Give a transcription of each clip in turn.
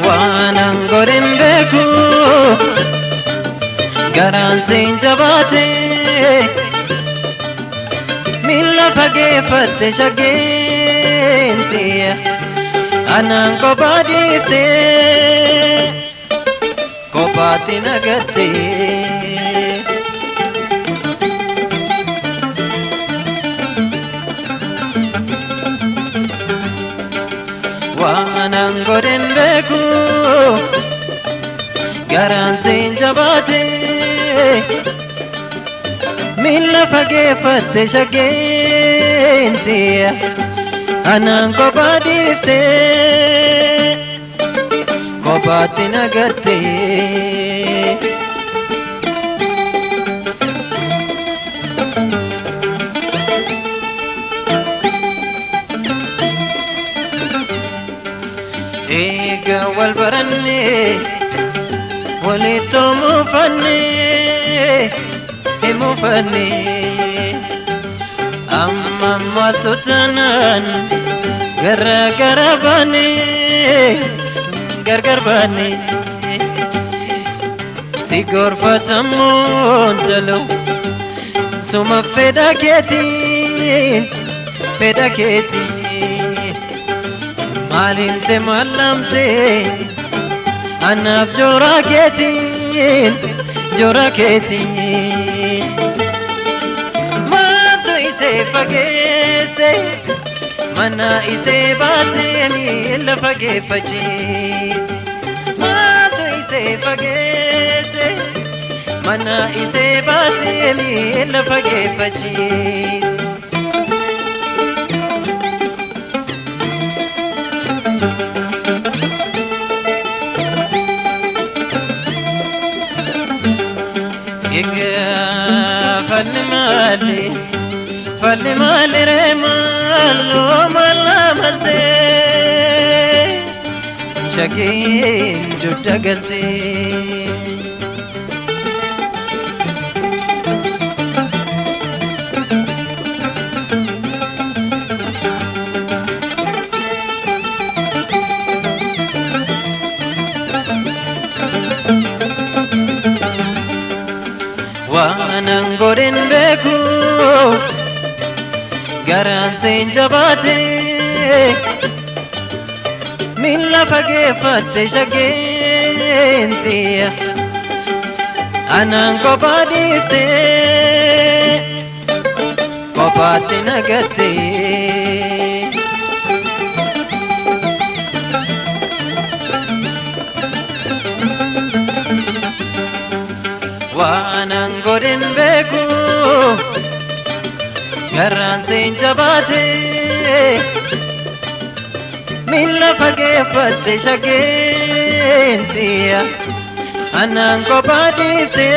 Waanan godhin beeku garaan siin jabaate miila fageeffatte shageenti anaan kophaa dhiifte kophaatti nagatte. Waanan godhin beeku garaan siin jabaate miila fageeffatte shageenti anaan kophaa dhiifte kophaatti nagatte. Eega wal baranne walitti mufanne himufanne amma maaltu taanaan gargar baane gargar baane si gorfatamuun talu suma fedha keetiin fedha keetiin. Maalimte maalamte anaaf joora keetiin joora keetiin. Maaltu isee fageesse mana isee baasee miila fageeffachiise. Maaltu isee fageesse mana isee baasee miila fageeffachiise. Falli maali falli maali ree maaloo maala maltee shakiin dugda galtee. Waanan godhin beeku garaan siin jabaate miila fageeffatte shageenti anaan kophaa dhiifte kophaatti nagatte. Waanan godhin beeku garaan siin jabaate miila fageeffatte shageenti anaan kophaa dhiifte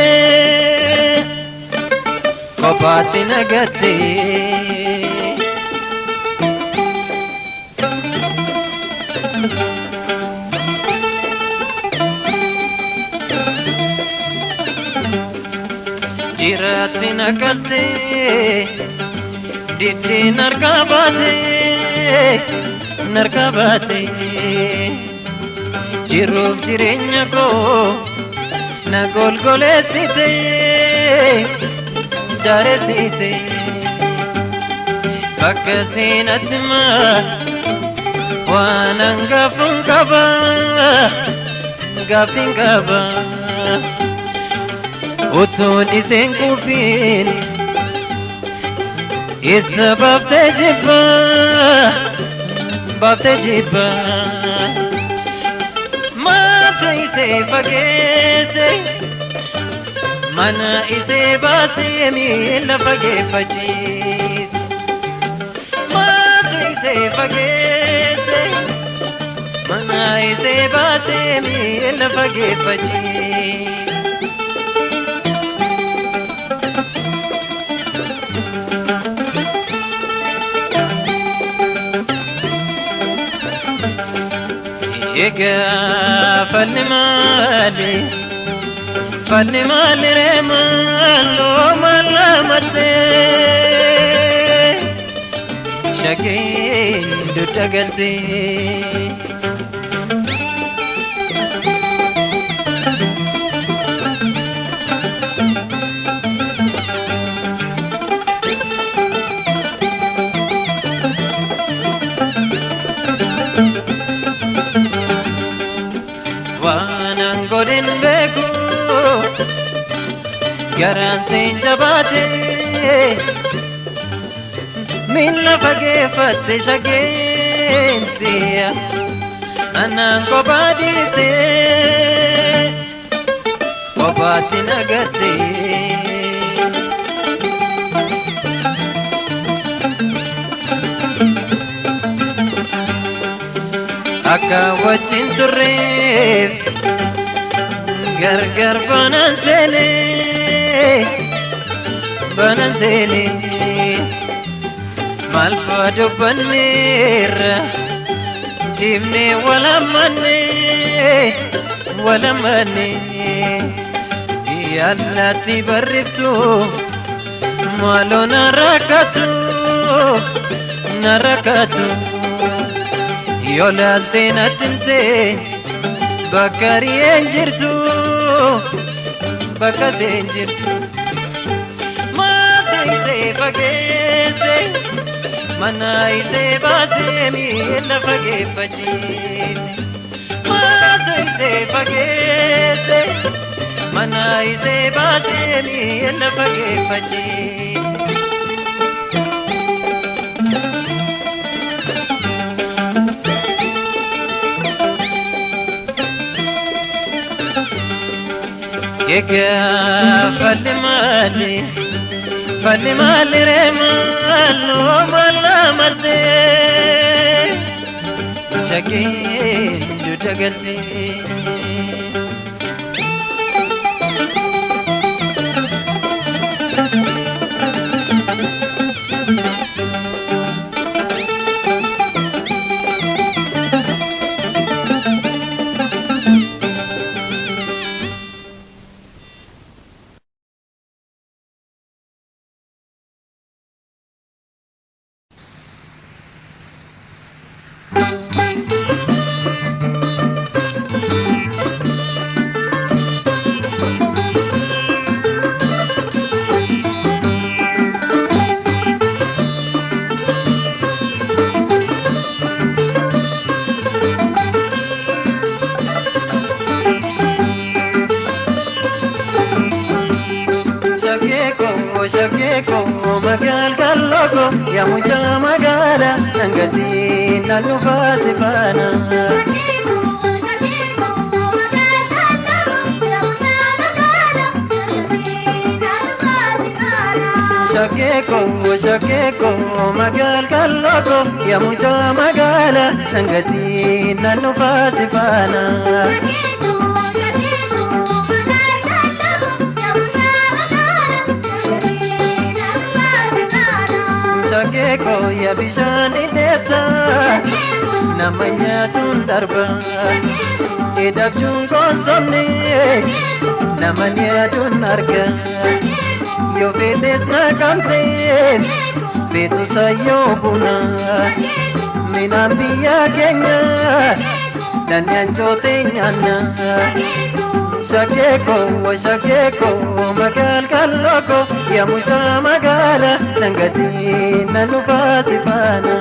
kophaatti nagatte. Jiraatti naqalte diddeen harkaa baate narkaa baate jiruuf jireenya koo na golgoleessite daaressite bakka seenatti maa waan hangafuun qaba gaaffiin qaba. Utuun iseen quufiin isa baaftee jibba baaftee jibba. Maaltu isee fageesse mana isee baasee miila fageeffachiise. Maaltu isee fageesse mana isee baasee miila fageeffachiise. Egaa falli maali falli maali ree maaloo fageeffatte shageen dugda galte. Waanan godhin beeku garaan siin jabaate miila fageeffatte shageen tiyya anaan kophaa dhiifte kophaatti nagatte. Akka wajjin turreef gargar banan seenee banan seenee maal faa dubbanneerra jibnee walamannee walamannee yaallatti barriftu maaloo na rakkatu na rakkatu. Yoo laaltee natti himte bakka ri'een jirtu bakka seen jirtu. Maaltu isee fageesse mana isee baasee miila fageeffachiise. Maaltu isee fageesse mana isee baasee miila fageeffachiise. Egaa falli maali falli maali ree maaloo maala maltee shageen dugda galtee. Shakeeko shakeeko magaal kallooko yaa mucaa magaala dhangatiin naannoo faase faana. Shakeeko shakeeko magaal kallooko yaa mucaa magaala dhangatiin naannoo faase faana. Shakeeko yaa bishaan hidheessa nama nyaatuun darba hidhabchuun koonsomne nama nyaatuun arga yoo feetes na qabse feetusa yoo buna midhaan biyya keenya dhanyaan cootee nyaanna. Shakeeko shakeeko magaal kallooko yaa mucaa magaala dhangatiin naannoo faase faana.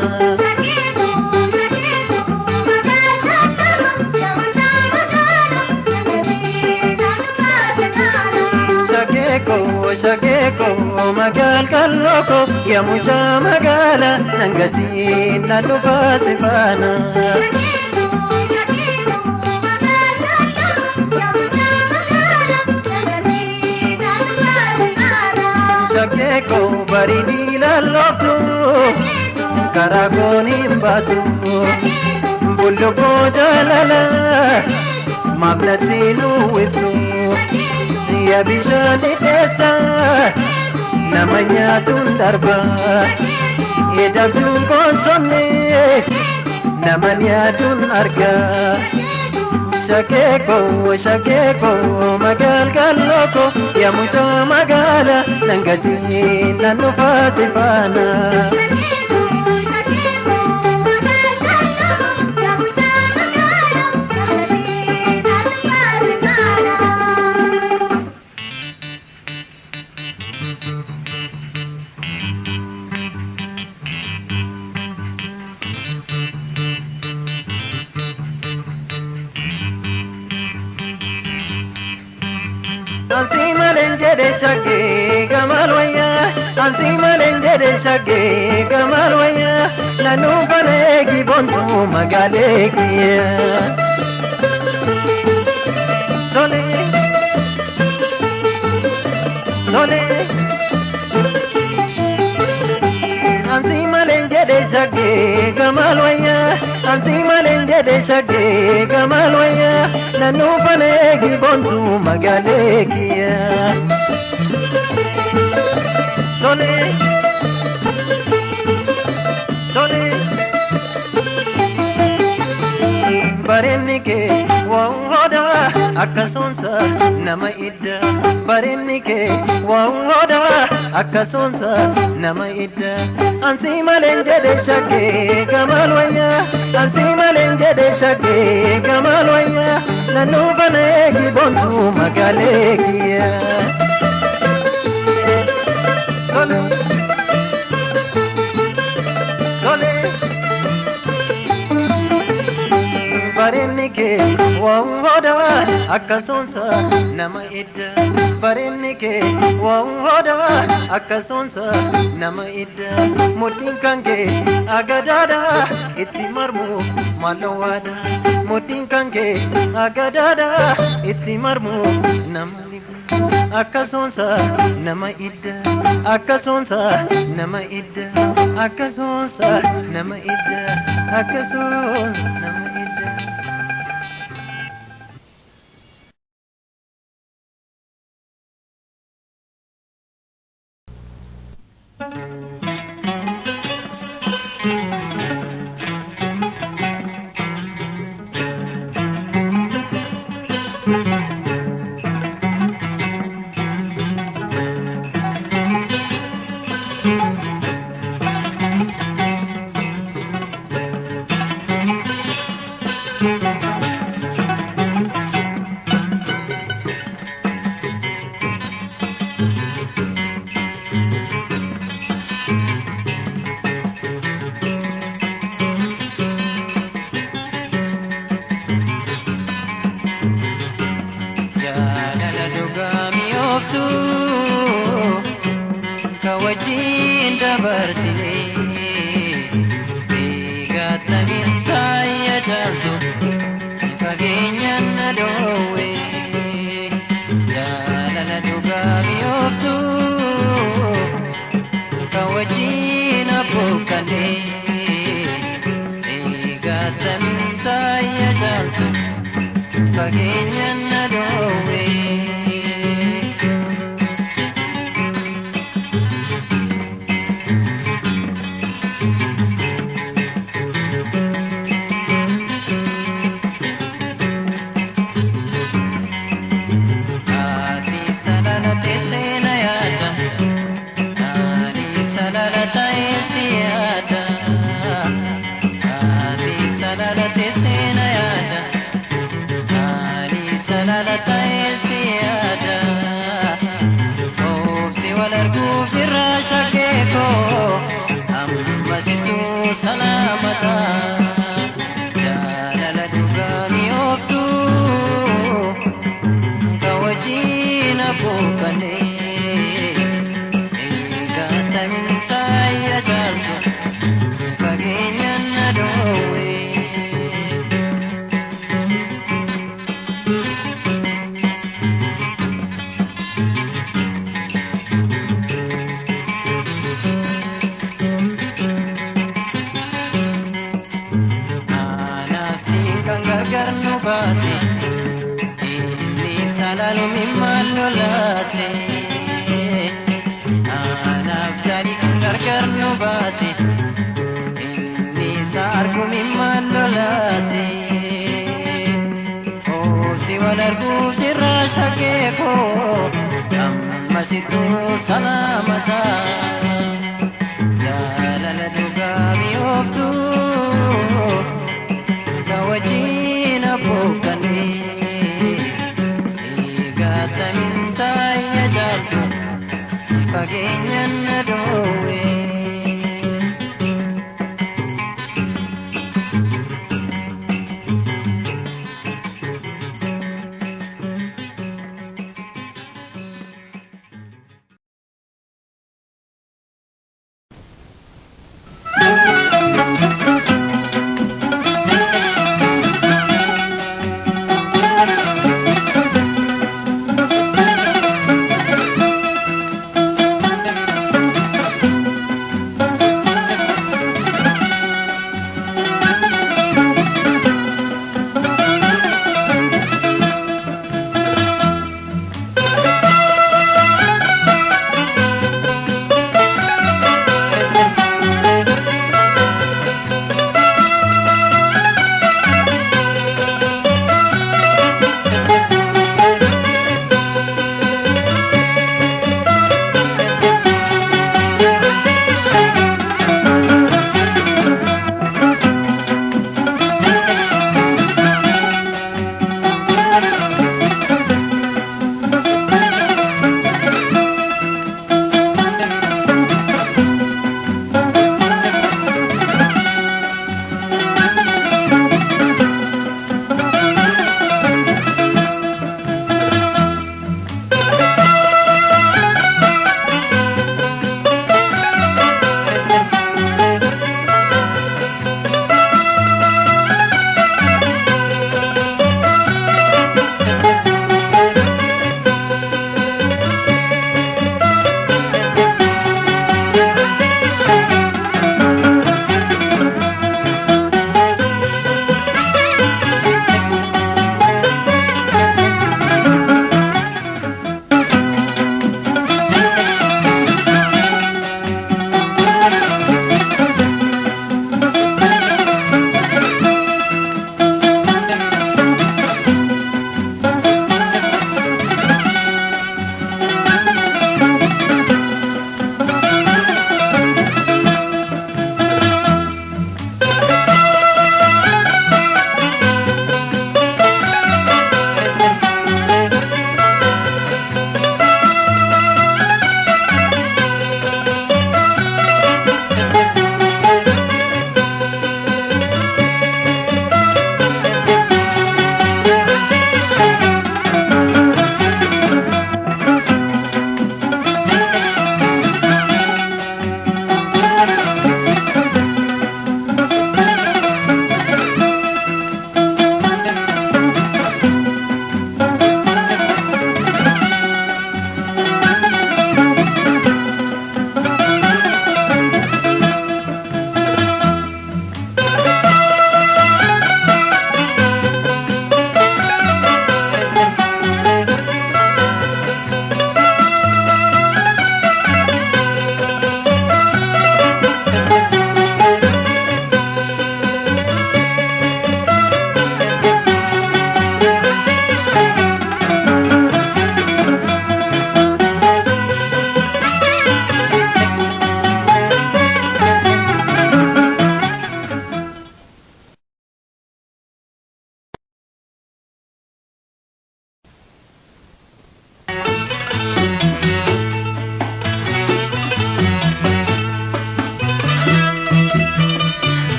Shakeeko shakeeko magaal kallooko yaa mucaa magaala dhangatiin naannoo faase faana. Shakeeko baridii lalloftu karaa kooniin baatu bulluqoo jaalala maaf natti nuwwiftu yaa bishaan hidheessa nama nyaatuun darba hidhabchuun koonsomne nama nyaaduun arga. Shakeeko shakeeko magaalgaallooko yaa mucaa magaala nangatiin nan dhufaa si faana. Ansi maleen jedhe shaggee gamal wayyaa ansi maleen jedhe shaggee gamal wayyaa naannoo balee giboontuu magaalee kiyya. Tole tole ansi maleen jedhe shaggee gamal wayyaa ansi maleen jedhe shaggee gamal wayyaa naannoo balee giboontuu magaalee kiyya. Tole tole bareenni kee waan hodaa akkasumas nama idda bareenni kee waan hodaa akkasumas nama idda ansi maleen jedhe shaggee gamal wayyaa ansi maleen jedhe shaggee gamal wayyaa naannoo balee giboontuu magaalee kiyya. Tole tole bareenni kee waan hodaa akkasumas nama idda bareenni kee waan hodaa akkasumas nama idda mudhiin kan kee agadaadha itti marmu mallawaadha mudhiin kan kee agadaadha itti marmu nama akkasumas nama idda akkasumas nama idda akkasumas nama idda akkasumas nama idda. Jaalala dhugaami ooftu ka wajjin dabarsine beekattamiin taayya caaltu fageenyaan na dhoowwe. Jaalala dhugaami ooftu ka wajjin abbookkanne beekattamiin taayya caaltu fageenyaan na dhoowwe. Ati salala teessee na yaada, ani salala ta'ee si yaada. Ati salala teessee na yaada, ani salala ta'ee si yaada. Obsi wal arguuf jirra shakkee koo, amma sittuu salaamata. Jaalala dhugaa mi'ooftu. Ka wajjin abbookkanne eegattamiin taayya caaltu fageenyaan na dhoowwe. Anaaf siin kan gargar nu baase. Inni salaalumi maal lolaase? Wal arguuf jirra shakkee koo ammasittuu salaamata. Jaalala dhugaa mi'ooftu ta wajjin abbokkannee eeggatamin taayya jaaltu fageenyaan na dhoowwe.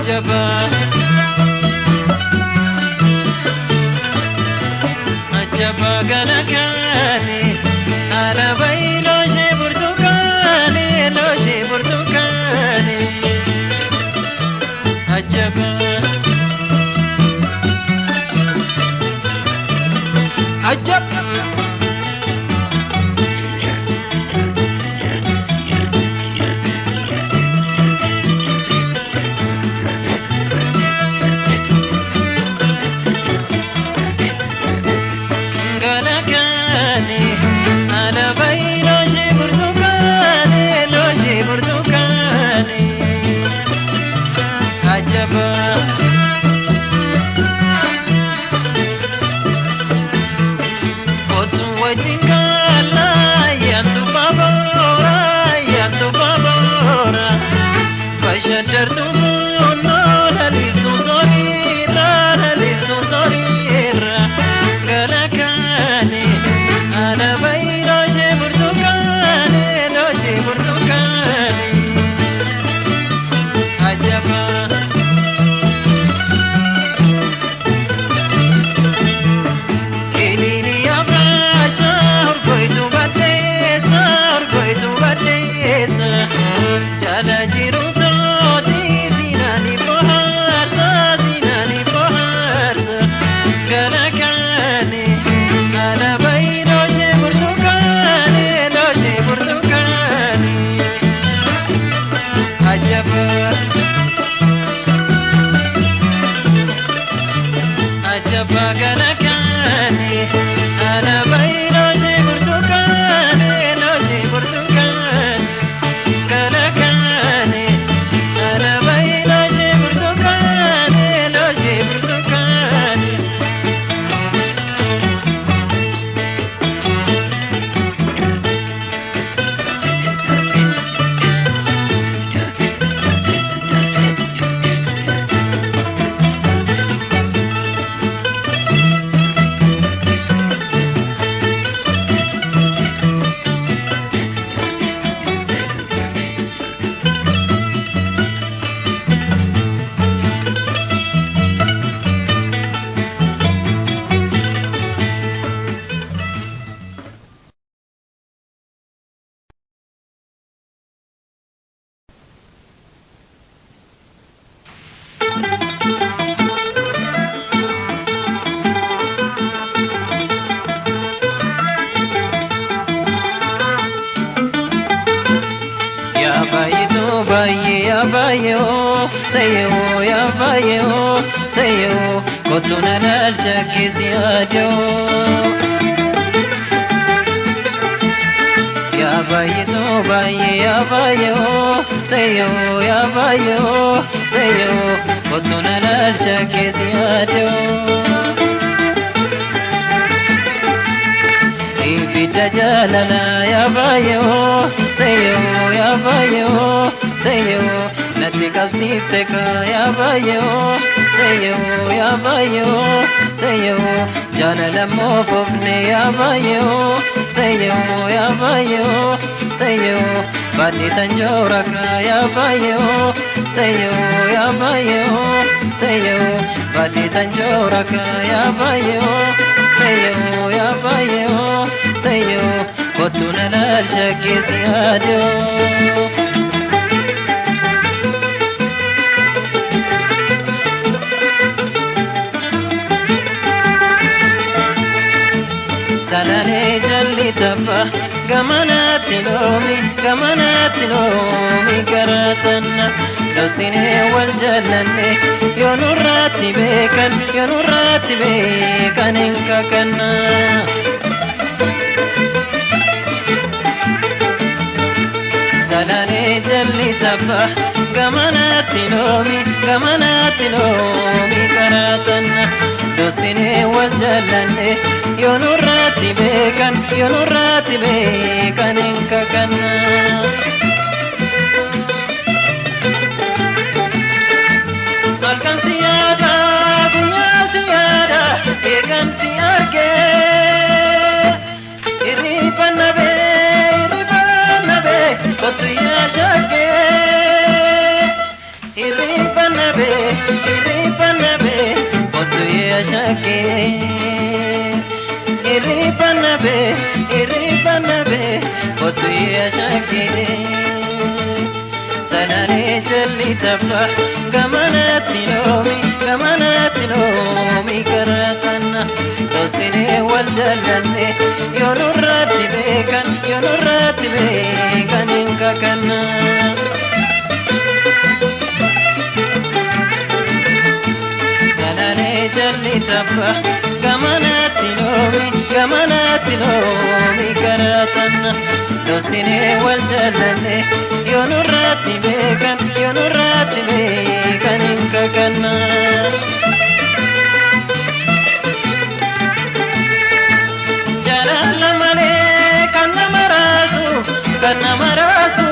Ajaba Ajaba galakani Arabai loje burtukani loje burtukani Ajaba Ajab Galakani Arabai loje burtukani loje burtukani Ajaba Kotu wajingala yantu babora yantu babora Fashadartu nora litu zorira litu zorira Galakani Arabai loje burtukani loje burtukani Ajaba Ilili abrasha urgoitu batesa urgoitu batesa Jala jiru toti sinani boharsa sinani boharsa Galakani Arabai loje burtukani loje burtukani Ajaba Ajaba galakani Arabai loje burtukani loje burtukani Galakani Arabai loje burtukani loje burtukani Yabayitu baye yabayo sayo yabayo sayo kotuna lal shakisi ajo Yabayitu baye yabayo sayo yabayo sayo kotuna lal shakisi ajo Ibidda jaalala yabayo sayo yabayo sayo natti qabsiifte kaa yabayo sayo yabayo sayo jaalala moofofne yabayo sayo yabayo sayo badni tanjoora kaa yabayo sayo yabayo sayo badni tanjoora kaa yabayo sayo yabayo sayo kotuna lal shakisi adio Salale jalli tappa gamanatti loomi gamanatti loomi karatanna Dosine wal jallanne yoo nurratti beekan yoo nurratti beekan hin kakanna. Salale jalli tappa gamanatti loomi gamanatti loomi karatanna Dosine wal jallanne yoo nurratti beekan yoo nurratti beekan hin kakanna. Halkan si yaada guyyaa si yaada eegan si argee hirriba nabee hirriba nabee kottu yaa shaggee hirriba nabee Irribannabe irribannabe kottu yaa shaggee. Salalee jalli tabba gamanatti loomi gamanatti loomi karaa kana toosinee wal jaallanne yoo nurratti beekan yoo nurratti beekan hin kakanna. Salalee jalli tabba gamanatti loomi gamanatti loomi karaa kana toosinee wal jaallanne yoo nurratti beekan yoo nurratti beekan hin kakanna. Jaalala malee kan nama raasu kan nama raasu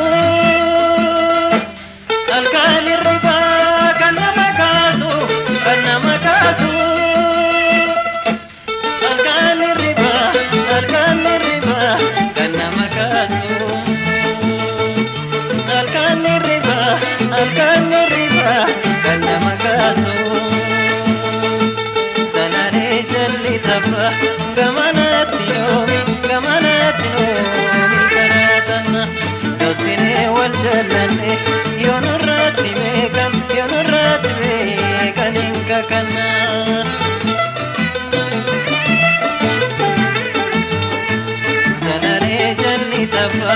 halkan hirribaa kan nama kaasu kan nama kaasu halkan hirribaa halkan hirribaa kan nama kaasu halkan hirribaa halkan hirribaa kan nama kaasu. Salalee jalli tabba gamanatti loomi gamanatti loomi karaa tana toosinee wal jaallanne yoo nurratti beekan yoo nurratti beekan hin kakanna. Salalee jalli tabba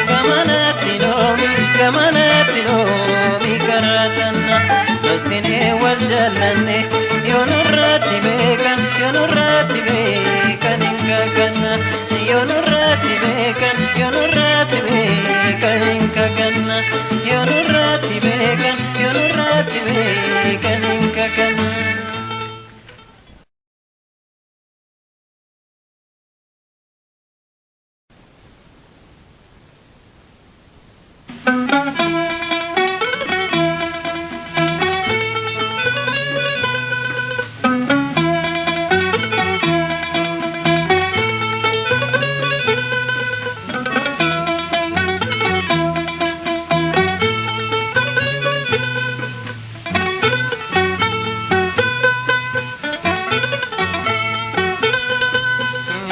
gamanatti loomi gamanatti loomi karaa tana toosinee wal jaallanne yoo nurratti beekan yoo nurratti beekan hin kakanna yoo nurratti beekan yoo nurratti beekan hin kakanna yoo nurratti beekan yoo nurratti beekan hin kakanna.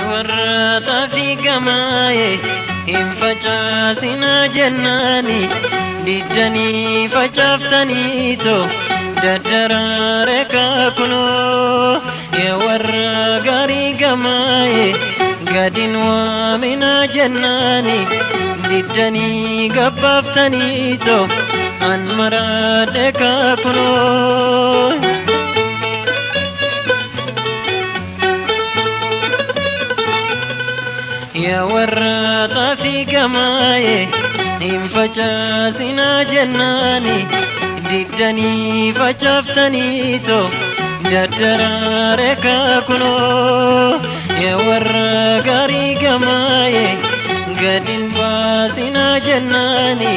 Warra xaafii gamaaye hin facaasinaa jennaani diddanii facaaftaniito daddaraare kaakunoo yaa warra gaarii gamaaye gadin waaminaa jennaani diddanii gabbaaftaniito an maraadhe kaakunoo. Yaa warra xaafii gamaaye hin facaasinaa jennaani diddanii facaaftaniito daddaraare kaakunoo yaa warra gaarii gamaaye gadin baasinaa jennaani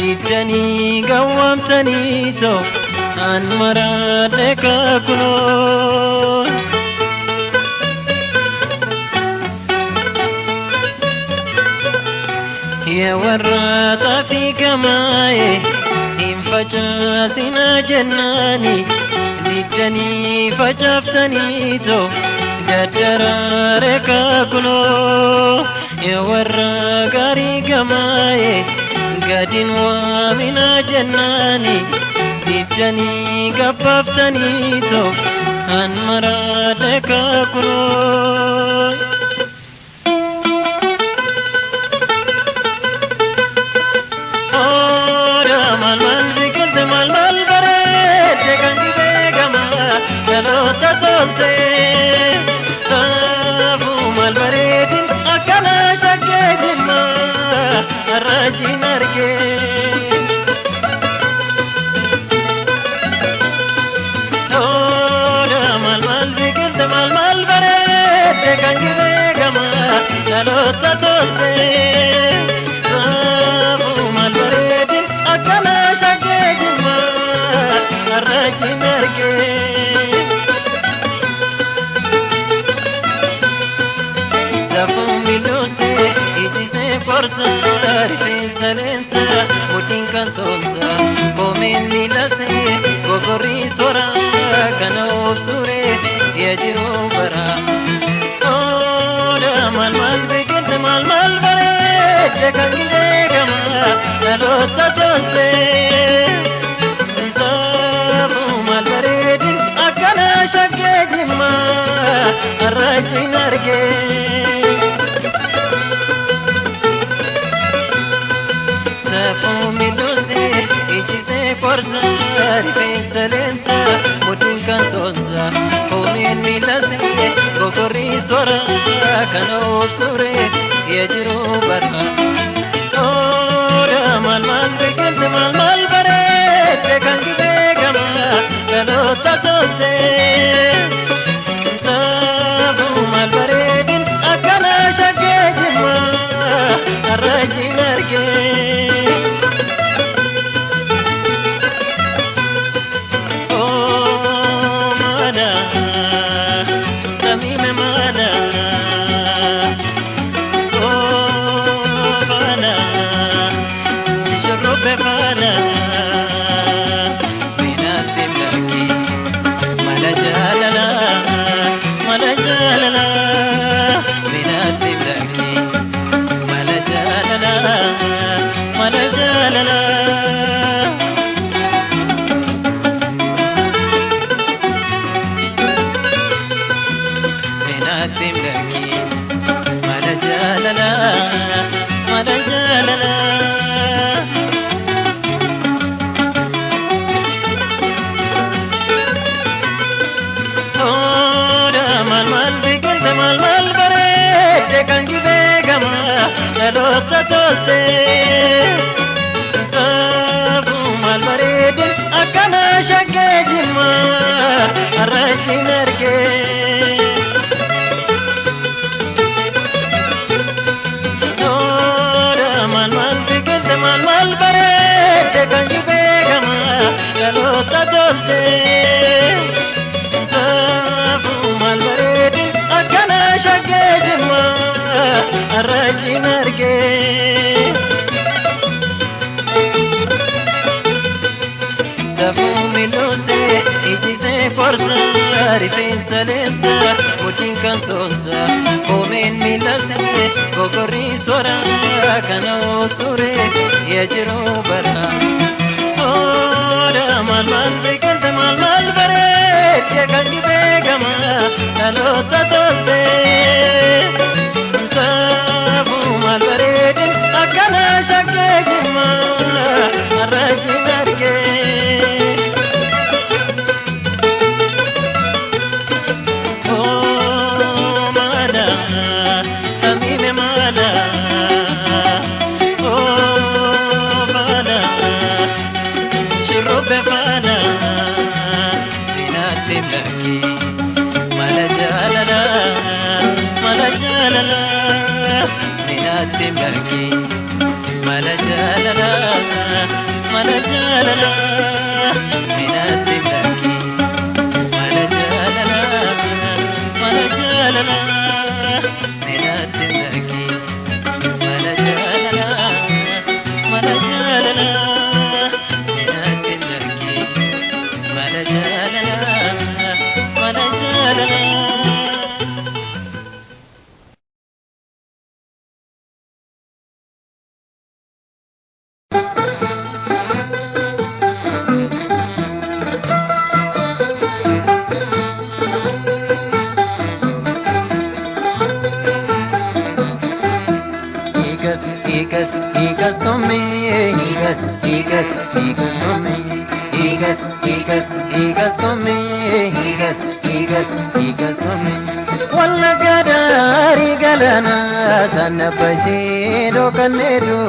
diddanii gawwaamtaniito an maraadhe kaakunoo. Yaa warra xaafii gamaaye hin facaasinaa jennaani diddanii facaaftaniito daddaraare kaakunoo yaa warra gaarii gamaaye gadin waaminaa jennaani diddanii gabbaaftaniito an maraadhe kaakunoo. Maal maal biqilte maal maal bareedde kan dhibee gamaa dhaloota tolte. Saafuu maal bareedin akkana shaggee jimmaa arraajiin argee. Maal maal biqilte maal maal bareedde kan dhibee gamaa dhaloota tolte. Saafuu maal bareedin akkana shaggee jimmaa arraajiin argee. Safuu miidhosee ijjisee qorsa Rifeensa leensa mudhiin kan soonsa koomeen miilase gogorrii sora kana obsure yaa jiruu bara. Oda maal maal biqilte maal maal bareedde kan gidee gama dhaloota tolte. Saafuu maal bareedin akkana shaggee jimmaa arraachiin argee. Safuu miidhose ijjisee qorsa rifeensa leensa mudhiin kan soonsa koomeen miilase gogorrii sora kana obsure yaa jiruu bara. Oda maal maal biqilte maal maal bareedde kan gibee gama dhaloota tolte. Saafuu maal bareedin akkana shaggee jimmaa arraachiin argee. Oh, mala, tamime mala. Oh, bala, shurube bala. Minati mlaki, mala jalala, mala jalala. Minati mlaki, mala jalala, mala jalala. Minati mlaki, mala jalala, mala jalala. Oda maal maal biqilte maal maal bareedde kan gibee gama dhaloota tolte. Saafuu maal bareedin akkana shaggee jimmaa arraachiin argee. Oda maal maal biqilte maal maal bareedde kan gibee gama dhaloota tolte. Saafuu maal bareedin akkana shaggee jimmaa arraachiin argee. Safuu miidhose ijjisee qorsa rifeensa leensa mudhiin kan soonsa koomeen miilase gogorrii sora kana obsure yaa jiruu bara. Oda maal maal biqilte maal maal bareedde kan gibee gama dhaloota tolte. Saafuu maal bareedin akkana shaggee jimmaa arraachiin argee. Oh, mala, tamime mala. Oh, bala, shurube bala. Minati mlaki, mala jalala, mala jalala. Minati mlaki, mala jalala, mala jalala. Minati mlaki. Mala jalala, mala jalala, minati mlaki. Mala jalala, mala jalala, minati mlaki. Mala jalala, mala jalala. Higas, higas, higas conmigo. Higas, higas, higas conmigo. Higas, higas, higas conmigo. Higas, higas, higas conmigo. Wallagga daarii galanaa sana bashiiroo kanneeru.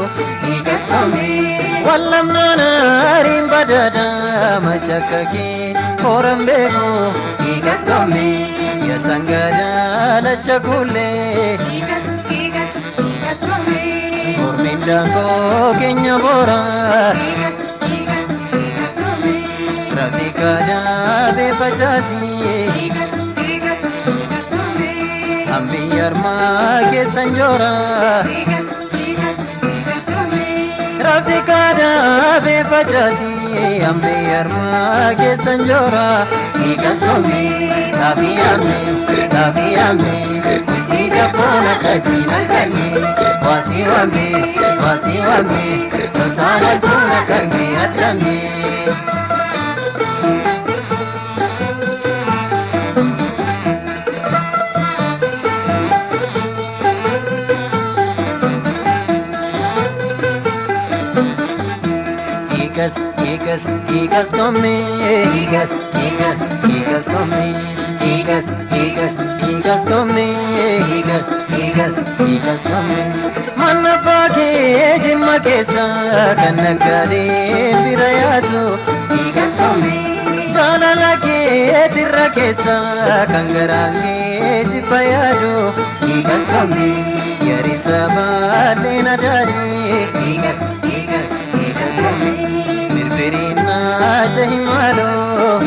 Higas conmigo. Wallamnaan aariin badaadaa machakkakee horan beeku. Higas conmigo. Yasangadaa lacha kuulee. Higas, higas, higas conmigo. Mormiin daangoo keenya boora. Higas, higas, higas conmigo. Rafiikaa daabee facaasii. Higas, higas, higas conmigo. Ambi armaa keessan joora. Higas, higas, higas conmigo. Afrikaadhaa beefachaasii ammee armaa keessan joora. Hiikas koomee xaafii ammee xaafii ammee isii jabboon akka jiina kanyee waasii waamee waasii waamee gosaan arguun akka kee argamee. Hiikas hiikas hiikas koomee hiikas hiikas hiikas koomee hiikas hiikas hiikas koomee hiikas hiikas hiikas koomee. Mana baakee jimma keessa kan naggaadee bira yaatu hiikas koomee. Jaalala kee tirra keessa kan garaan kee jibba yaadu hiikas koomee. Yarisa baalee na daadii hiikas hiikas hiikas koomee. Birbirina jahimalo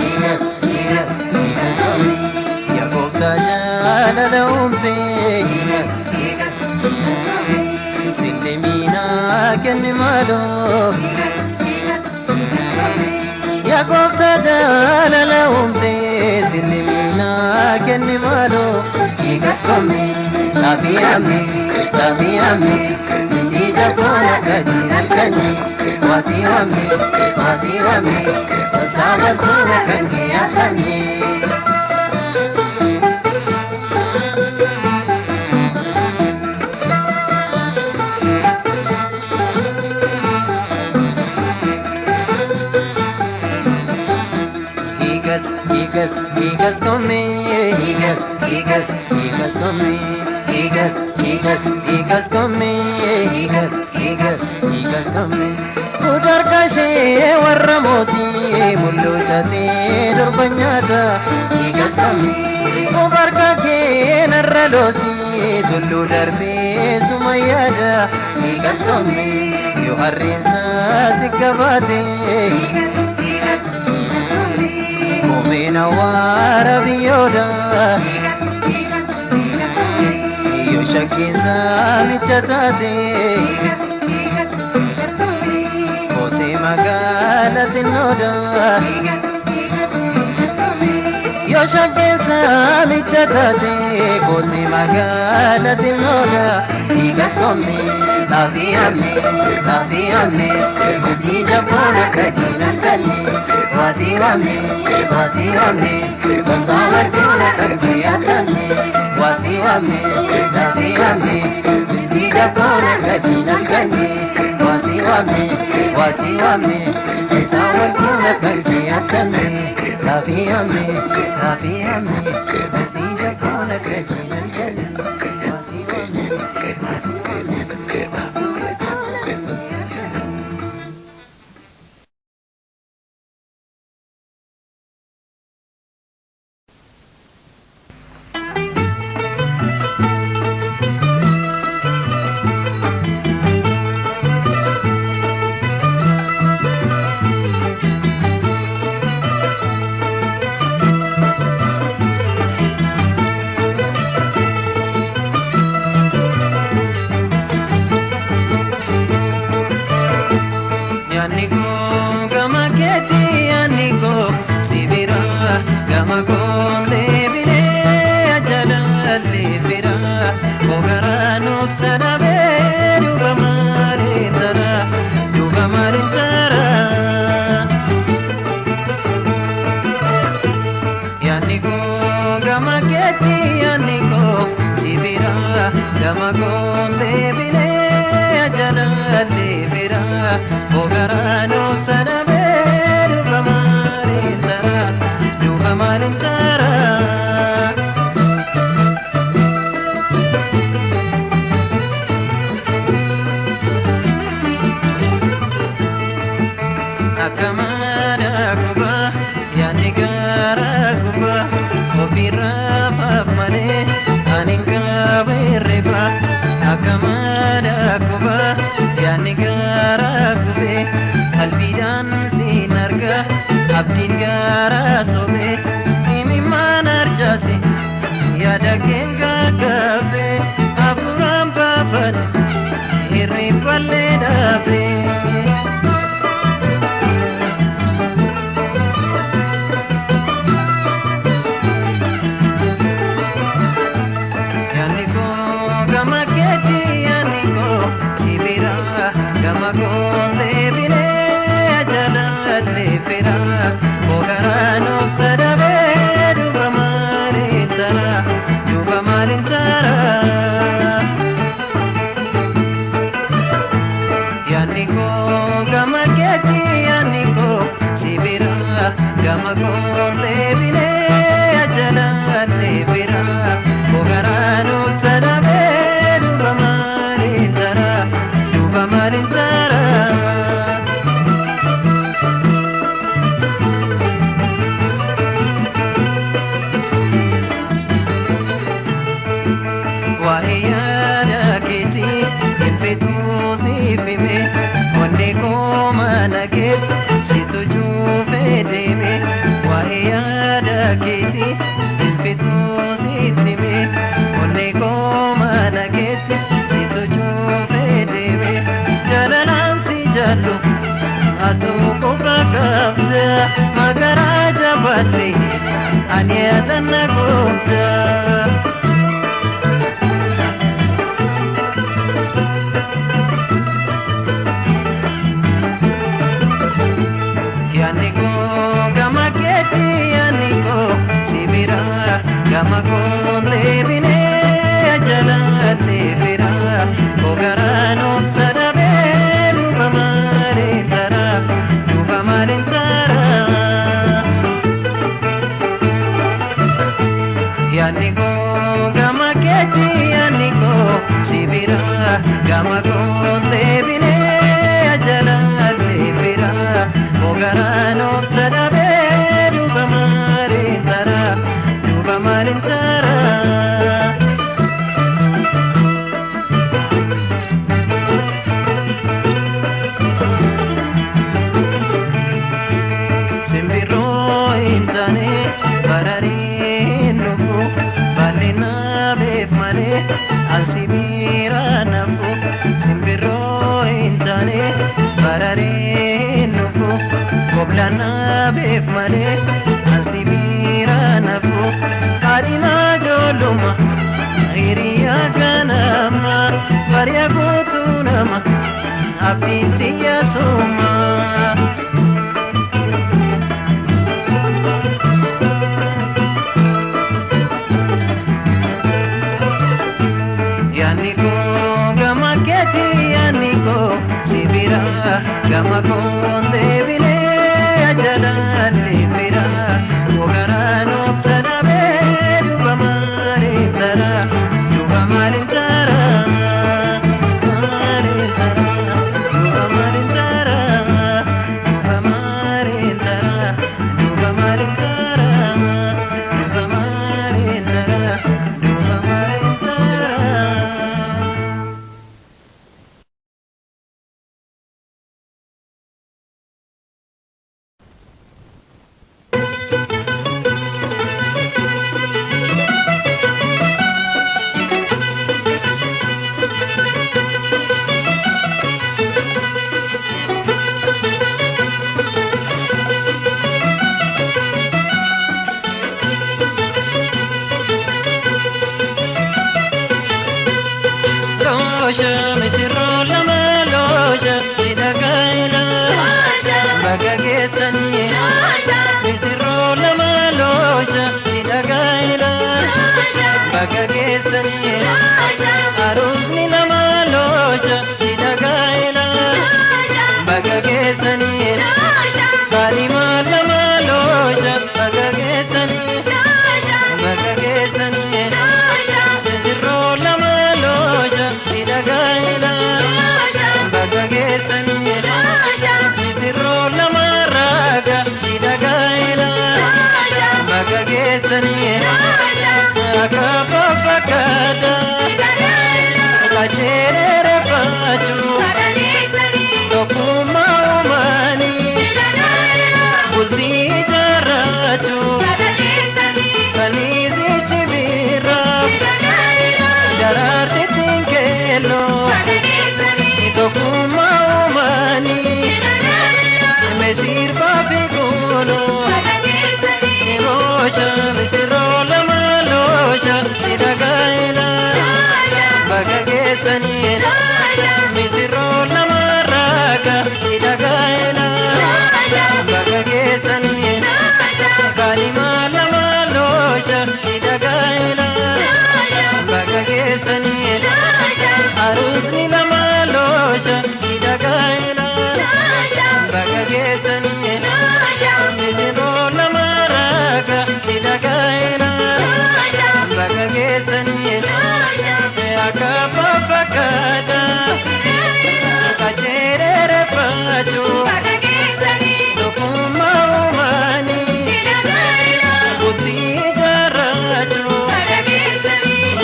hiikas hiikas hiikas koomee. Yaa gooftaa jaalala uumte hiikas hiikas sillimina kenni maaloo. Yaa gooftaa jaalala uumte sillimina kenni maaloo. Hiikas koomee xaafii ammee xaafii ammee isii jabboon akka jiran kanyee waasii waamee waasii waamee gosaa bartuun akka kee akkamee. Hiikas hiikas hiikas koomee hiikas hiikas hiikas koomee hiikas hiikas hiikas koomee hiikas hiikas hiikas koomee. Kudarka ishee warra mootii mulluu caatee durba nyaata hiikas koomee. Kubarka kee narra loosii tulluu darbee suma yaada hiikas koomee. Yoo harreensa si gabaate. Koomeen awwaara biyyoodha. Yoo shakkiinsa micha taate. Koosee magaala xinnoodha. Yoo shakkiinsa micha taate. Koosee magaala xinnoodha. Hiikas koomee xaafii ammee xaafii ammee isii jabboon akka jiran kanyee waasii waamee waasii waamee gosaa bartuun akka kee akkamee waasii waamee xaafii ammee isii jabboon akka jiran kanyee waasii waamee waasii waamee gosaa bartuun akka kee akkamee xaafii ammee xaafii ammee isii jabboon akka jiran kanyee waasii waamee waasii waamee. Yaanni koo gama keetti yaanni koo si bira gama koo deebinee ajaalalli bira koo garaa nuuf sadabee duuba maaliin tara duuba maaliin tara. Yaanni koo gama keetti yaanni koo si bira gama koo deebinee ajaalalli bira koo garaa nuuf sadabee duuba maaliin tara duuba maaliin tara. Akka mana kubaa yaadni garaa kubaa ofirraa faaf malee ani hin qabu hirriba. Akka mana kubaa yaadni garaa kubee qalbiidhaan siin arga abdiin garaa sobee himimmaan arjaase yaada keen gaggaabe hafuuraan baafadhe hirriballee dhaabee. Yaanni koo gama keetti yaanni koo si bira gama koo deebinee ajalaan deebira kogaraan obsadamee duuba maaliin tara duuba maaliin tara. Waa'ee yaada keetii hin feetuu siif hime onnee koo mana keetti situ cuufee deeme. Waa'ee yaada keetii hin feetuu sitti hime onnee koo mana keetti situ cuufee deeme. Jaalalaan si jaallu atuu qofa qabda magaraa jabaatte ani adanna goota. Yaanni koo gama keetti yaanni koo si bira gama koo deebinee ajalaan deebira kogaraan obsa dhabee duuba maaliin tara duuba maaliin tara. Yaanni koo gama keetti yaanni koo si bira gama koo deebinee ajalaan deebira kogaraan obsa dhabee duuba maaliin tara duuba maaliin tara. Simbirroo hin taane barariin dhufu bal'ina beef malee ansi bira nafu. Simbirroo hin taane barariin dhufu goblana beef malee ansi bira nafu. Haadhima ijoolluma hiriyaa ganama bari'a guutuu nama abdiin xiyya suma. Yaanni koo gama keetti yaanni koo si bira gama koo deebinee ajalaan deebira kogaraan obsa dhabee duuba maaliin tara duuba maaliin tara maaliin tara duuba maaliin tara duuba maaliin tara duuba maaliin tara duuba maaliin tara duuba maaliin tara. Loosha misirroo lama loosha miidhagaa'ela baga geessanii misirroo lama loosha miidhagaa'ela baga geessanii aruusni lama loosha miidhagaa'ela baga geessanii kaalimaa lama loosha baga geessanii baga geessanii misirroo lama loosha miidhagaa'ela baga geessanii misirroo lama raaga miidhagaa'ela baga geessanii akka fakkaata qajeelere faachuu tokkummaa uumanii bultii ijaarrachuu kaniisichi biraa daraartittiin keelloo tokkummaa uumanii mesirbaa fi gooloo loosha misirroo lama loosha miidhagaa'ela baga geessanii misirroo lama raaga miidhagaa'ela baga geessanii kaalimaa lama loosha miidhagaa'ela baga geessanii aruusni lama loosha. Midhagaa'ela bakka geessanii misirroo lama raaga midhagaa'ela bakka geessanii akka faffakkaata qajeelere faachuu tokkummaa uumanii bultii ijaarrachuu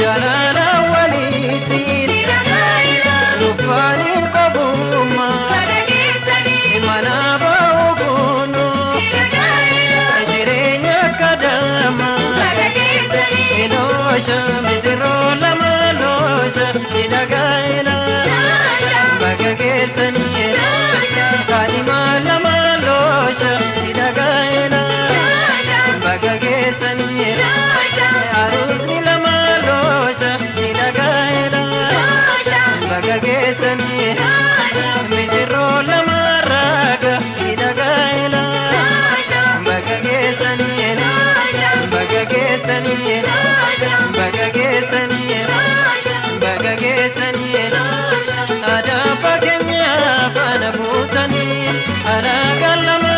jaalala waliitiin dhufaanii qabummaa mana ba'u kunu jireenya kadama loosha misirroo lama loosha midhagaa'ela bakka geessanii kaadhima lama loosha midhagaa'ela bakka geessanii aruusni lama loosha midhagaa'ela bakka geessanii misirroo lama raaga midhagaa'ela bakka geessanii bakka geessanii bakka geessanii bakka geessanii aadaa fakkeenyaa faana buutanii alagaa lama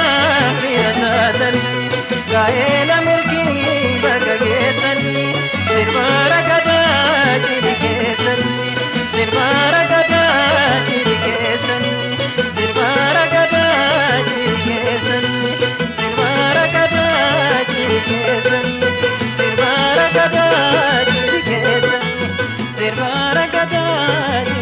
fira taatanii gaa'ela milkii bakka geessanii sirba ragadaa jiri keessanii sirba ragadaa jiri keessanii sirba ragadaa jiri keessanii sirba ragadaa jiri keessanii sirba ragadaa jiri keessanii sirba ragadaa.